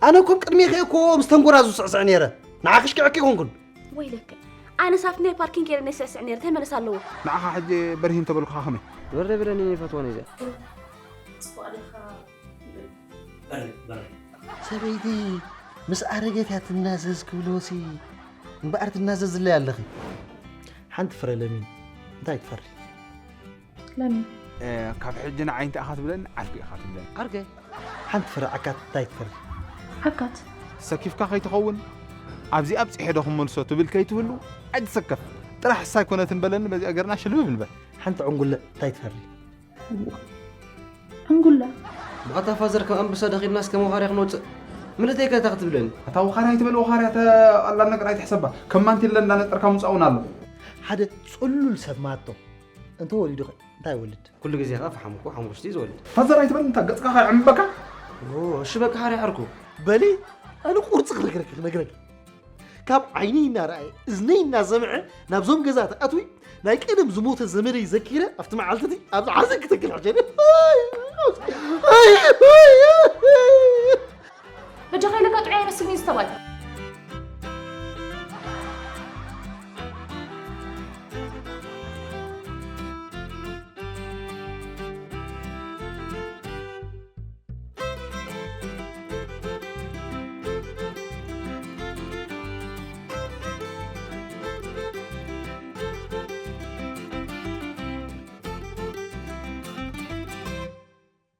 ኣነ እኮ ኣብ ቅድሜኺ እኮ ምስ ተንጎራዙ ስዕስዕ ነይረ። ንዓኺ ሽኪዐኪ ኣይኮንኩን። ወይለከ፣ ኣነስ ኣብቲ ናይ ፓርኪንግ ከይደ ነስዕስዕ ነይረ፣ እንታይ መለስ ኣለዎ? ንዓኻ ሕጂ በርሂ እንተበልኩኻ ከመይ? ወረ ብለኒ ይፈትወን እዚኣ። ሰበይቲ ምስ ኣረገት እያ ትናዘዝ ክብልዎሲ እምበኣር ትናዘዝለይ ኣለኺ። ሓንቲ ፍረ ለሚን እንታይ ትፈሪ? ለሚን ካብ ሕጂ ንዓይ እንታይ ኢኻ ትብለኒ? ዓርኪ ኢኻ ትብለኒ። ዓርከይ፣ ሓንቲ ፍረ ዓካት እንታይ ትፈሪ? ዓካት ሰኪፍካ ከይትኸውን ኣብዚኣ ኣብፂሐ ዶ ክመልሶ ትብል ከይትህሉ ኣይትሰከፍ። ጥራሕ እሳ ኣይኮነትን በለኒ፣ በዚኣ ገርና ሽልብብ ንበል። ሓንቲ ዕንጉለ እንታይ ትፈሪ? ዕንጉለ ብቐታ ፋዘር ከም ኣንበሳ ደኺልናስ ከም ወኻርያ ክንወፅእ ምልእተይ ከታ ክትብለኒ። ኣታ ወኻርያ ኣይትበል ወኻርያ፣ እተ ቀላል ነገር ኣይትሕሰባ። ከም ማንቲለ እንዳነጠርካ ምውፃእ እውን ኣሎ። ሓደ ፅሉል ሰብ ማቶ እንተወሊዱ ኸ እንታይ ይወልድ? ኩሉ ግዜ ኸዓ ፈሓም እኮ ሓሙኽሽቲ እዩ ዝወልድ። ፋዘር ኣይትበል እንታ ገፅካ ኸይዕምበካ። እሺ በቃ ሓርያ ዓርኩ። በሊ ኣነ ቁርፂ ክነግረኪ ክነግረኪ ካብ ዓይነይ እናረኣየ እዝነይ እናሰምዐ ናብዞም ገዛ ተኣትዊ ናይ ቀደም ዝሞተ ዘመደይ ዘኪረ ኣብቲ መዓልቲ እቲ ኣብዚ ሓዘን ክተክል ሕሸኒ በጃኻ ኢለካ ጥዑይ ኣይመስልን እዩ ዝተባል